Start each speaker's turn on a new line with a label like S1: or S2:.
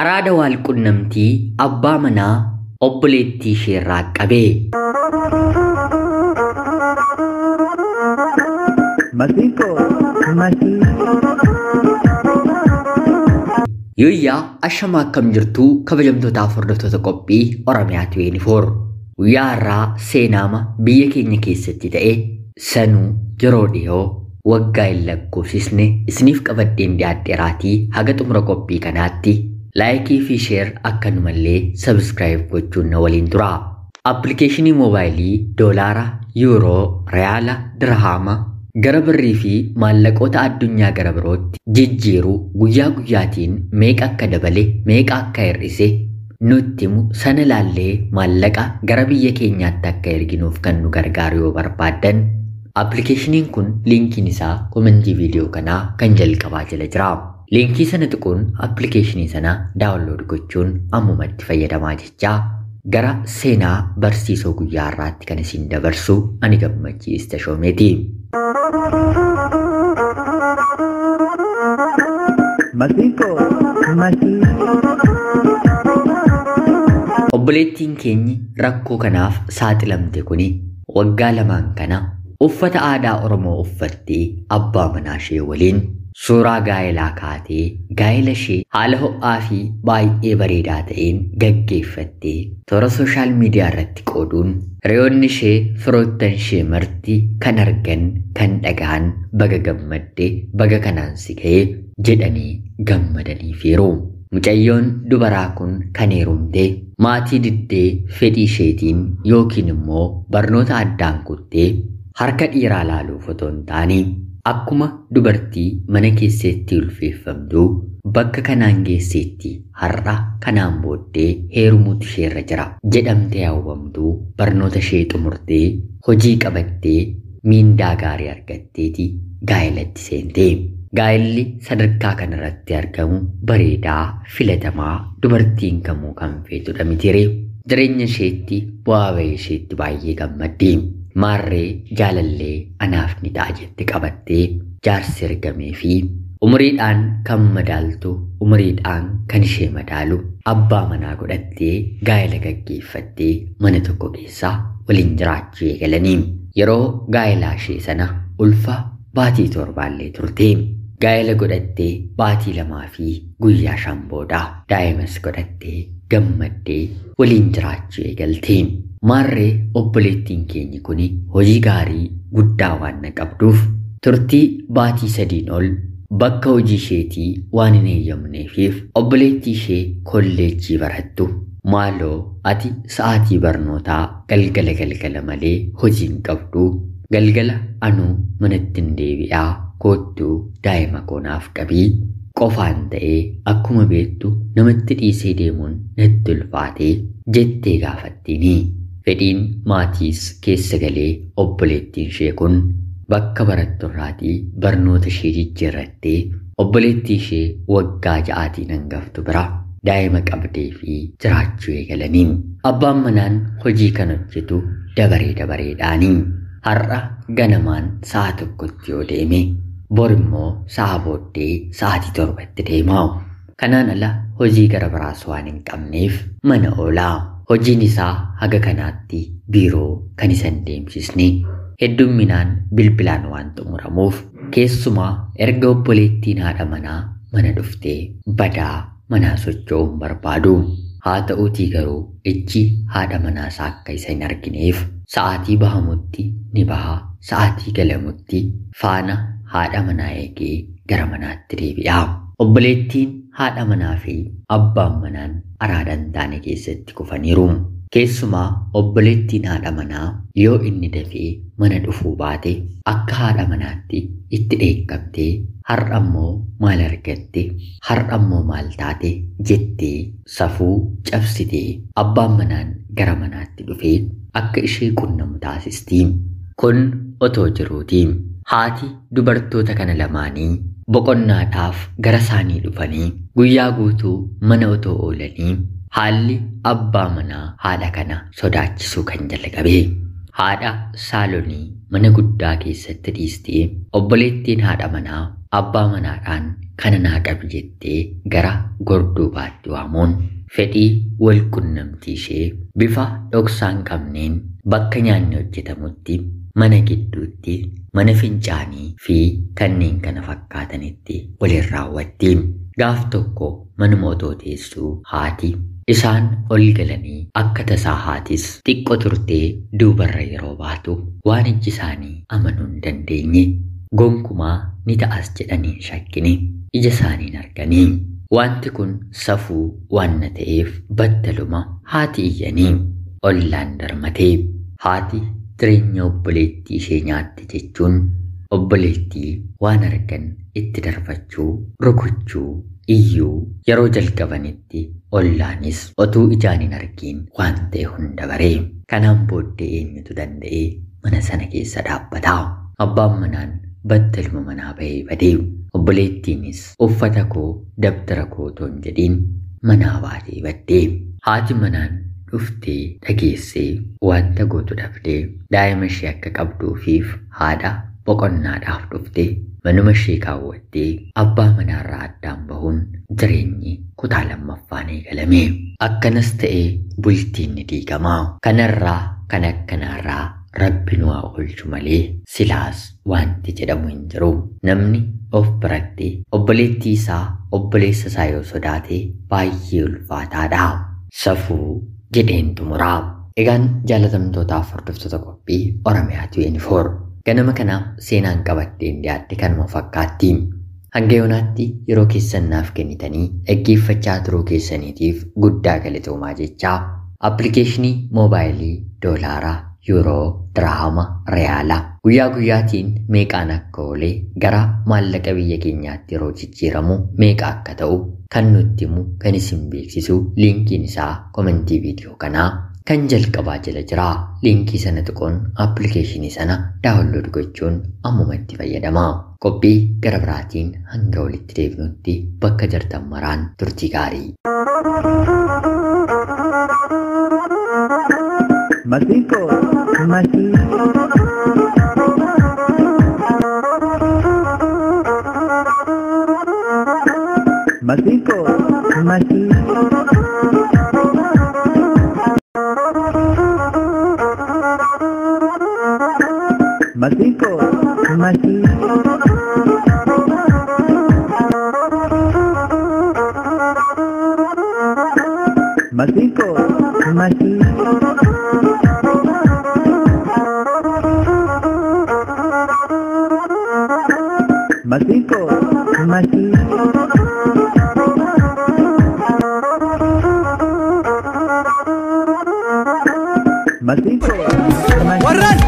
S1: Araada waalqunnamtii abbaa manaa obboleettii isheerraa qabee.
S2: Masiiko, masii.
S1: Yooyyaa ashamaa akkam jirtuu kabajamtootaaf hordoftoota qophii Oromiyaa 24. Guyyaa har'aa seenaama biyya keenya keessatti ta'e sanuu yeroo dhiyoo waggaa hin lakkoofsisne isiniif qabadheen dhiyaadheeraatii haga xumura qophii kanaatti laayikii fi sheer akkanumallee sabskiraayib gochuun na waliin tura. Appilikeeshinii moobaayilii doolaara, yuuroo, reyaala, dirhaama gara birrii fi maallaqoota addunyaa gara birootti jijjiiruu guyyaa guyyaatiin meeqa akka dabale meeqa akka hir'ise nutti himu sana ilaallee maallaqa gara biyya keenyaatti akka erginuuf kan nu gargaaru yoo barbaaddan appilikeeshiniin kun liinkiin isaa komentii viidiyoo kanaa kan jalqabaa jala jira. Liinkii sana tuquun appilikeeshinii sana daawunlood gochuun ammumatti fayyadamaa jechaa gara seenaa barsiisoo guyyaa har'aatti kan isin dabarsu ani Gammachiis Tashoomeeti.
S2: Masiiko, masii.
S1: Obboleettiin keenyi rakkoo kanaaf saaxilamte kuni waggaa lamaan kana uffata aadaa Oromoo uffattee abbaa manaa ishee waliin suuraa gaa'elaa kaatee gaa'ela ishee haala ho'aa fi baay'ee bareedaa ta'een gaggeeffattee toora sooshaal miidiyaa irratti qooduun hiriyoonni ishee firoottan ishee marti kan argan kan dhaga'an baga gammadde baga kanaan si ga'ee jedhanii gammadaniifiiru. Mucayyoon dubaraa kun kan heerumte maatii diddee fedhii isheetiin yookiin immoo barnoota addaan kuttee harka dhiiraa laaluuf otoo hin taane akkuma dubartii mana keessatti ulfeeffamtu bakka kanaan geesseetti har'a kanaan booddee heerumuutu isheerra jira jedhamtee hawwamtu barnoota ishee xumurtee hojii qabattee miindaa gaarii argatteeti gaa'elatti seente. Gaa'elli sadarkaa kanarratti argamu bareedaa filatamaa dubartiin kamuu kan feetudha mitiire. Jireenya isheetti bu'aa bahii isheetti baay'ee gammaddi. Maarree jaalallee anaaf ni ta'a jette qabattee jaarsi ergamee fi umuriidhaan kan madaaltu umuriidhaan kan ishee madaalu abbaa manaa godhattee gaa'ela gaggeeffattee mana tokko keessaa waliin jiraachuu eegalanii. Yeroo gaa'elaa ishee sana ulfa baatii torbaallee turte. Gaa'ela godhattee baatii 2 fi guyyaa 5 booda daa'imas godhattee gammaddee waliin jiraachuu eegalte. Maarree obboleettiin keenyi kun hojii gaarii guddaa waan na qabduuf turtii baatii 3 ol bakka hojii isheetii waan hin eeyyamneefiif obboleettii ishee kolleejjii barattu maaloo ati sa'aatii barnootaa galgala galgala malee hojii hin qabdu galgala anuu manatti hin deebi'aa koottuu daa'ima koonaaf qabii qofaan ta'ee akkuma beektu namatti dhiisee deemuun natti ulfaatee jettee gaafattiini. Fedhiin maatiis keessa galee obboleettiin ishee kun bakka baratturraatii barnoota ishee jijjiirrattee obboleettii ishee waggaa 6 hangaftu bira daa'ima qabdee fi jiraachuu eegalanii. Abbaan manaan hojii kan hojjetu dabaree dabareedhaani. Har'a ganamaan sa'a 1tti yoo deeme bor immoo sa'a booddee sa'aatii 7tti deema. Kanaan ala hojii gara biraas waan hin qabneef mana oolaa. Hojiin isaa haga kanaatti biiroo kan isa hin deemsisne heddumminaan bilbilaan waan xumuramuuf keessumaa erga obboleettiin haadha manaa mana dhuftee badaa manaa socho'uu hin barbaadu. Haa ta'uutii garuu ijji haadha manaa isaa akka isa hin argineef sa'aatii bahamutti ni baha, sa'aatii galamutti faana haadha manaa eegee gara manaatti deebi'a. Obboleettiin haadha manaa fi abbaan manaan araada hin taane keessatti kufaniiru. Keessumaa obboleettiin haadha manaa yoo inni dafee mana dhufuu baate akka haadha manaatti itti dheekkamtee har'a immoo maal argatte har'a immoo maal taate jettee safuu cabsitee abbaan manaan gara manaatti dhufee akka ishee qunnamu taasisti. Kun otoo jiruuti. Haati dubartoota kana lamaanii boqonnaadhaaf gara isaanii dhufanii guyyaa guutuu mana otoo oolanii haalli abbaa manaa haadha kana sodaachisuu kan jalqabe. Haadha saalonii mana guddaa keessatti dhiistee obboleettiin haadha manaa abbaa manaadhaan kana naa qabi jettee gara gorduubaatti waamuun fedhii wal qunnamtii ishee bifa dhoksaa hin qabneen bakka nyaanni hojjetamutti, mana gidduutti, mana fincaanii fi kanneen kana fakkaatanitti waliin raawwatti. Gaaf tokko manuma otoo teessuu haati isaan ol galanii akka tasaa haatis xiqqoo turtee duubarra yeroo baatu waan ijji isaanii amanuu hin dandeenye gonkumaa ni ta'as jedhanii hin shakkine ija isaaniin arganii. Wanti kun safuu waan na ta'eef battaluma haati iyyanii ollaan darmatee haati jireenya obboleettii ishee nyaatte jechuun obboleettii waan argan itti darbachuu, rukuchuu, iyyuu yeroo jalqabanitti ollaanis otuu ijaan hin argiin waan ta'e hunda baree. Kanaan booddee eenyutu danda'ee mana sana keessa dhaabbata? Abbaan manaan battaluma manaa bahee badee obboleettiinis uffata koo dabtara koo otoo hin jedhiin manaa baatee baddee. Haati manaan dhuftee dhageessee wanta gootu dhabdee daa'ima ishee akka qabduufiif haadha boqonnaadhaaf dhuftee manuma ishee kaawwattee abbaa manaarraa addaan bahuun jireenyi kutaa lammaffaan eegalame. Akkanas ta'ee bultiin ni diigama. Kanarraa kan akkanaarraa Rabbi nu haa oolchu malee silaas wanti jedhamu hin jiru. Namni of biratti obboleettii isaa obboleessa isaa yoo sodaate baay'ee ulfaataadha. Safuu jedheen xumuraa. Egaan jaalatamtootaaf hordoftoota qophii Oromiyaa 24 ganama kanaaf seenaan qabattee dhiyaadde kanuma fakkaatti. Hanga yoonaatti yeroo keessan naaf kennitanii dhaggeeffachaa turuu keessaniitiif guddaa galatoomaa jechaa appilikeeshinii moobaayilii doolaaraa, yuuroo, diraahama, reyaala guyyaa guyyaatiin meeqaan akka oolee gara maallaqa biyya keenyaatti yeroo jijjiiramu meeqa akka ta'u kan nutti himu kan isin beeksisu liinkiin isaa komentii viidiyoo kanaa kan jalqabaa jala jira. Liinkii sana tuquun appilikeeshinii sana daawunlood gochuun ammuma itti fayyadama. Qophii gara biraatiin hanga walitti deebinutti bakka jirtan maraan turtii gaarii.
S2: Masiinqoo masii. Masiinqoo masii. Masiinqoo masii. Masiinqoo masii. Masiinqoo masii. Masiinqoo masii.
S3: Warraan